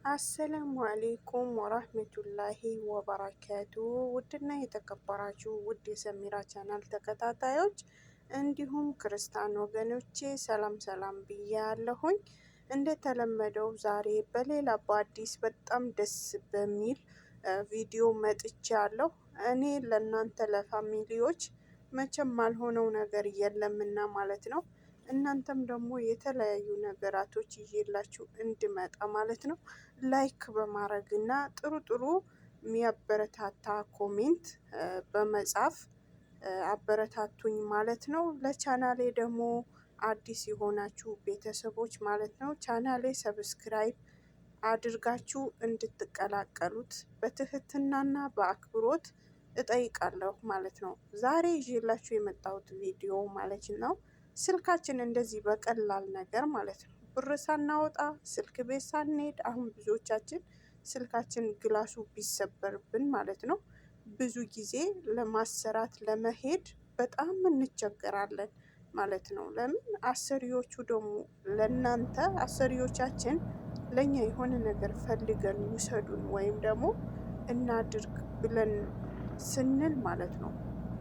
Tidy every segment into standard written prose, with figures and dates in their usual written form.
السلام عليكم ورحمة الله وبركاته። ውድና የተከበራችሁ ውድ የሰሚራ ቻናል ተከታታዮች እንዲሁም ክርስቲያን ወገኖቼ ሰላም ሰላም ብያለሁኝ። እንደተለመደው ዛሬ በሌላ በአዲስ በጣም ደስ በሚል ቪዲዮ መጥቻለሁ። እኔ ለእናንተ ለ family ዎች መቼም አልሆነው ነገር የለምና ማለት ነው። እናንተም ደግሞ የተለያዩ ነገራቶች ይዤላችሁ እንድመጣ ማለት ነው like በማድረግ እና ጥሩ ጥሩ የሚያበረታታ comment በመጻፍ አበረታቱኝ ማለት ነው። ለቻናሌ ደግሞ አዲስ የሆናችሁ ቤተሰቦች ማለት ነው ቻናሌ subscribe አድርጋችሁ እንድትቀላቀሉት በትህትናና በአክብሮት እጠይቃለሁ ማለት ነው። ዛሬ ይዤላችሁ የመጣሁት ቪዲዮ ማለት ነው ስልካችን እንደዚህ በቀላል ነገር ማለት ነው ብር ሳናወጣ ስልክ ቤት ሳንሄድ፣ አሁን ብዙዎቻችን ስልካችን ግላሱ ቢሰበርብን ማለት ነው ብዙ ጊዜ ለማሰራት ለመሄድ በጣም እንቸገራለን ማለት ነው። ለምን አሰሪዎቹ ደግሞ ለእናንተ አሰሪዎቻችን ለእኛ የሆነ ነገር ፈልገን ውሰዱን ወይም ደግሞ እናድርግ ብለን ስንል ማለት ነው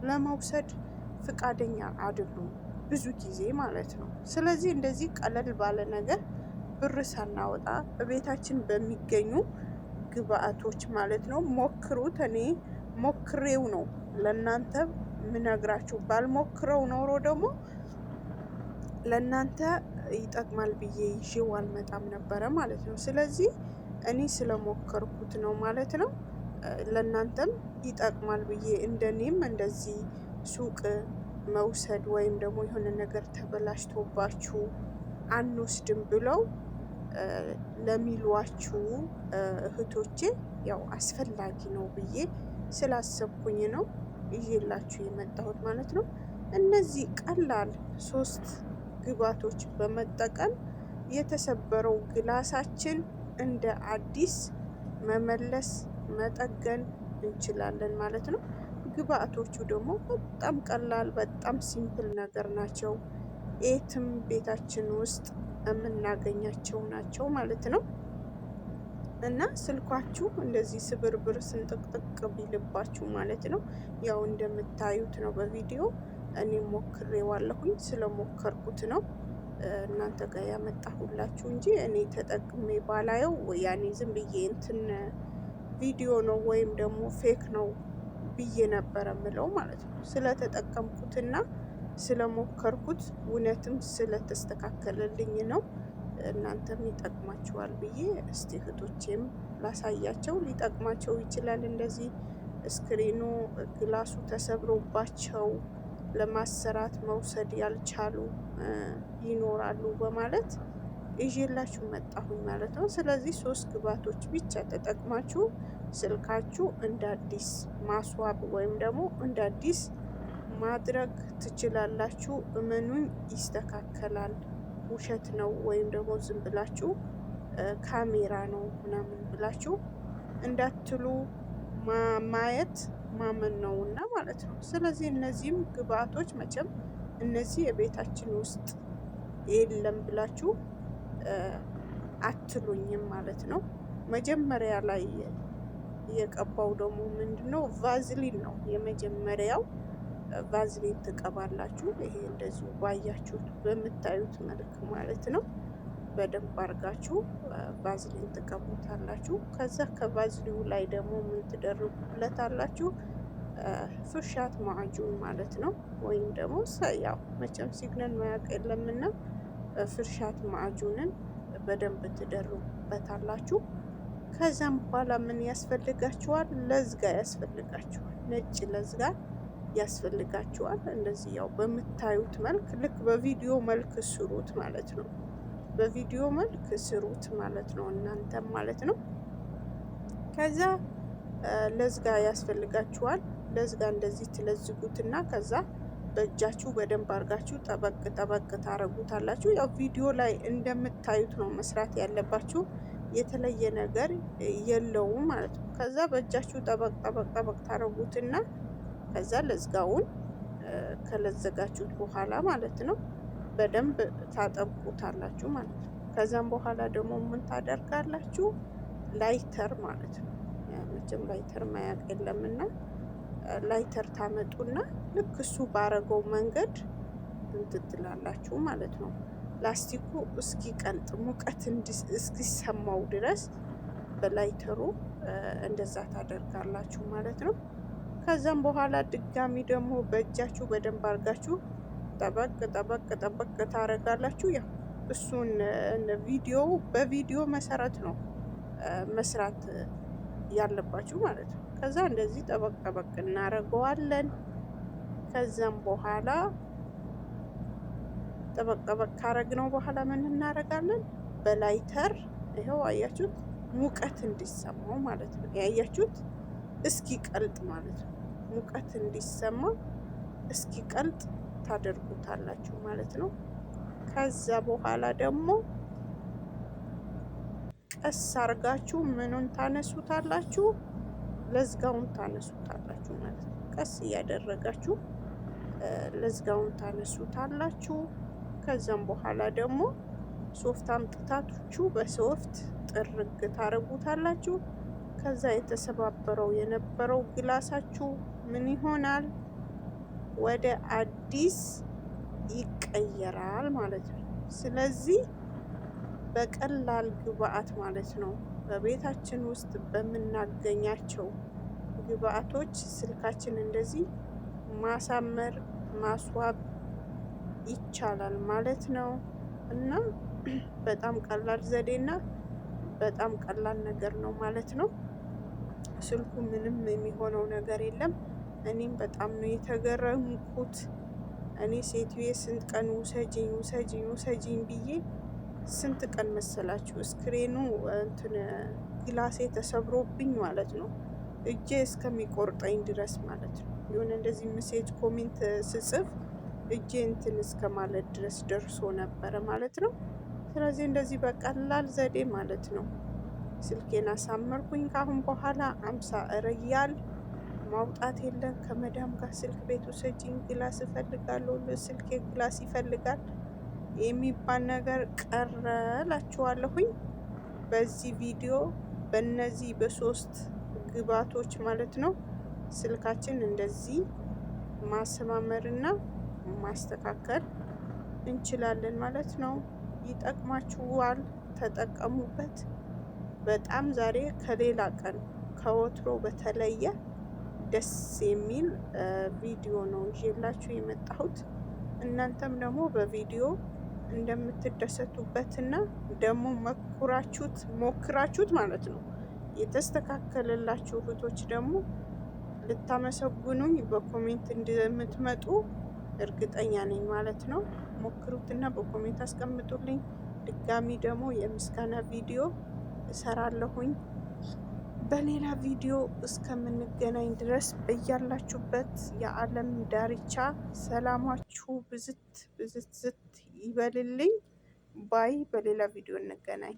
ለመውሰድ ፍቃደኛ አይደሉም ብዙ ጊዜ ማለት ነው። ስለዚህ እንደዚህ ቀለል ባለ ነገር ብር ሳናወጣ በቤታችን በሚገኙ ግብአቶች ማለት ነው ሞክሩት። እኔ ሞክሬው ነው ለእናንተ ምነግራችሁ። ባልሞክረው ኖሮ ደግሞ ለእናንተ ይጠቅማል ብዬ ይዤው አልመጣም ነበረ ማለት ነው። ስለዚህ እኔ ስለሞከርኩት ነው ማለት ነው። ለእናንተም ይጠቅማል ብዬ እንደኔም እንደዚህ ሱቅ መውሰድ ወይም ደግሞ የሆነ ነገር ተበላሽቶባችሁ አንወስድም ብለው ለሚሏችሁ እህቶቼ ያው አስፈላጊ ነው ብዬ ስላሰብኩኝ ነው ይዤላችሁ የመጣሁት ማለት ነው። እነዚህ ቀላል ሶስት ግብአቶች በመጠቀም የተሰበረው ግላሳችን እንደ አዲስ መመለስ መጠገን እንችላለን ማለት ነው። ግብአቶቹ ደግሞ በጣም ቀላል በጣም simple ነገር ናቸው። የትም ቤታችን ውስጥ የምናገኛቸው ናቸው ማለት ነው። እና ስልኳችሁ እንደዚህ ስብርብር ስንጥቅጥቅ ቢልባችሁ ማለት ነው ያው እንደምታዩት ነው በቪዲዮ። እኔ ሞክሬዋለሁኝ ስለሞከርኩት ነው እናንተ ጋር ያመጣሁላችሁ እንጂ እኔ ተጠቅሜ ባላየው ያኔ ዝም ብዬ እንትን ቪዲዮ ነው ወይም ደግሞ fake ነው ብዬ ነበረ ምለው ማለት ነው። ስለተጠቀምኩትና ስለሞከርኩት እውነትም ስለተስተካከለልኝ ነው። እናንተም ይጠቅማችኋል ብዬ እስቲ እህቶቼም ላሳያቸው፣ ሊጠቅማቸው ይችላል። እንደዚህ screen ኑ ግላሱ ተሰብሮባቸው ለማሰራት መውሰድ ያልቻሉ ይኖራሉ በማለት ይዤላችሁ መጣሁኝ ማለት ነው። ስለዚህ ሶስት ግብአቶች ብቻ ተጠቅማችሁ ስልካችሁ እንደ አዲስ ማስዋብ ወይም ደግሞ እንደ አዲስ ማድረግ ትችላላችሁ። እመኑኝ ይስተካከላል። ውሸት ነው ወይም ደግሞ ዝም ብላችሁ ካሜራ ነው ምናምን ብላችሁ እንዳትሉ ማየት ማመን ነውና ማለት ነው። ስለዚህ እነዚህም ግብአቶች መቼም እነዚህ የቤታችን ውስጥ የለም ብላችሁ አትሉኝም ማለት ነው። መጀመሪያ ላይ የቀባው ደግሞ ምንድን ነው? ቫዝሊን ነው የመጀመሪያው። ቫዝሊን ትቀባላችሁ። ይሄ እንደዚሁ ባያችሁት በምታዩት መልክ ማለት ነው። በደንብ አድርጋችሁ ቫዝሊን ትቀቡታላችሁ። ከዛ ከቫዝሊኑ ላይ ደግሞ ምን ትደርቡለታላችሁ? فرشاة معجون ማለት ነው። ወይም ደግሞ ያው መቼም ሲግነን ማያውቅ የለምና فرشاة معجون ን በደንብ ትደርቡበታላችሁ። ከዛም በኋላ ምን ያስፈልጋችኋል? لزقة ያስፈልጋችኋል። ነጭ لزقة ያስፈልጋችኋል። እንደዚህ ያው በምታዩት መልክ ልክ በቪዲዮ መልክ ስሩት ማለት ነው። በቪዲዮ መልክ ስሩት ማለት ነው፣ እናንተም ማለት ነው። ከዛ لزقة ያስፈልጋችኋል። لزقة እንደዚህ ትለዝጉትና ከዛ በእጃችሁ በደንብ አድርጋችሁ ጠበቅ ጠበቅ ታረጉታላችሁ። ያው ቪዲዮ ላይ እንደምታዩት ነው መስራት ያለባችሁ። የተለየ ነገር የለውም ማለት ነው። ከዛ በእጃችሁ ጠበቅ ጠበቅ ጠበቅ ታረጉትና ከዛ ለዝጋውን ከለዘጋችሁት በኋላ ማለት ነው በደንብ ታጠብቁታላችሁ ማለት ነው። ከዛም በኋላ ደግሞ ምን ታደርጋላችሁ? ላይተር ማለት ነው። መቼም ላይተር ማያውቅ የለምና ላይተር ታመጡና ልክ እሱ ባረገው መንገድ እንትን ትላላችሁ ማለት ነው። ላስቲኩ እስኪቀልጥ ሙቀት እስኪሰማው ድረስ በላይተሩ እንደዛ ታደርጋላችሁ ማለት ነው። ከዛም በኋላ ድጋሚ ደግሞ በእጃችሁ በደንብ አድርጋችሁ ጠበቅ ጠበቅ ጠበቅ ታደርጋላችሁ። ያው እሱን ቪዲዮ በቪዲዮ መሰረት ነው መስራት ያለባችሁ ማለት ነው። ከዛ እንደዚህ ጠበቅ ጠበቅ እናደርገዋለን። ከዛም በኋላ ጠበቅ ጠበቅ ካረግነው በኋላ ምን እናደርጋለን? በላይተር ይኸው አያችሁት፣ ሙቀት እንዲሰማው ማለት ነው። ያያችሁት እስኪ ቀልጥ ማለት ነው። ሙቀት እንዲሰማው እስኪ ቀልጥ ታደርጉታላችሁ ማለት ነው። ከዛ በኋላ ደግሞ ቀስ አርጋችሁ ምኑን ታነሱታላችሁ? ለዝጋውን ታነሱታላችሁ ማለት ነው። ቀስ እያደረጋችሁ ለዝጋውን ታነሱታላችሁ። ከዛም በኋላ ደግሞ ሶፍት አምጥታችሁ በሶፍት ጥርግ ታረጉታላችሁ። ከዛ የተሰባበረው የነበረው ግላሳችሁ ምን ይሆናል? ወደ አዲስ ይቀየራል ማለት ነው። ስለዚህ በቀላል ግብአት ማለት ነው በቤታችን ውስጥ በምናገኛቸው ግብአቶች ስልካችን እንደዚህ ማሳመር ማስዋብ ይቻላል ማለት ነው። እና በጣም ቀላል ዘዴና በጣም ቀላል ነገር ነው ማለት ነው። ስልኩ ምንም የሚሆነው ነገር የለም። እኔም በጣም ነው የተገረምኩት። እኔ ሴትዬ ስንት ቀን ውሰጂኝ ውሰጂኝ ውሰጂኝ ብዬ ስንት ቀን መሰላችሁ screen ኡ እንትን glass ኤ ተሰብሮብኝ ማለት ነው እጄ እስከሚቆርጠኝ ድረስ ማለት ነው። የሆነ እንደዚህ message comment ስጽፍ እጄ እንትን እስከ ማለት ድረስ ደርሶ ነበረ ማለት ነው። ስለዚህ እንደዚህ በቀላል ዘዴ ማለት ነው ስልኬን አሳመርኩኝ። ካሁን በኋላ 50 ሪያል ማውጣት የለም። ከመዳም ጋር ስልክ ቤት ውሰጂኝ፣ glass እፈልጋለሁ፣ ስልኬ glass ይፈልጋል የሚባል ነገር ቀረ እላችኋለሁኝ። በዚህ ቪዲዮ በእነዚህ በሶስት ግብአቶች ማለት ነው ስልካችን እንደዚህ ማሰማመርና ማስተካከል እንችላለን ማለት ነው። ይጠቅማችኋል፣ ተጠቀሙበት። በጣም ዛሬ ከሌላ ቀን ከወትሮ በተለየ ደስ የሚል ቪዲዮ ነው ይዤላችሁ የመጣሁት። እናንተም ደግሞ በቪዲዮ እንደምትደሰቱበትና ደግሞ መኩራችሁት ሞክራችሁት ማለት ነው የተስተካከለላችሁ እህቶች ደግሞ ልታመሰግኑኝ በ comment እንደምትመጡ እርግጠኛ ነኝ ማለት ነው። ሞክሩትና በ comment አስቀምጡልኝ። ድጋሚ ደግሞ የምስጋና ቪዲዮ እሰራለሁኝ። በሌላ ቪዲዮ እስከምንገናኝ ድረስ በያላችሁበት የዓለም ዳርቻ ሰላማችሁ ብዝት ብዝት ዝት ይበልልኝ። bye። በሌላ ቪዲዮ እንገናኝ።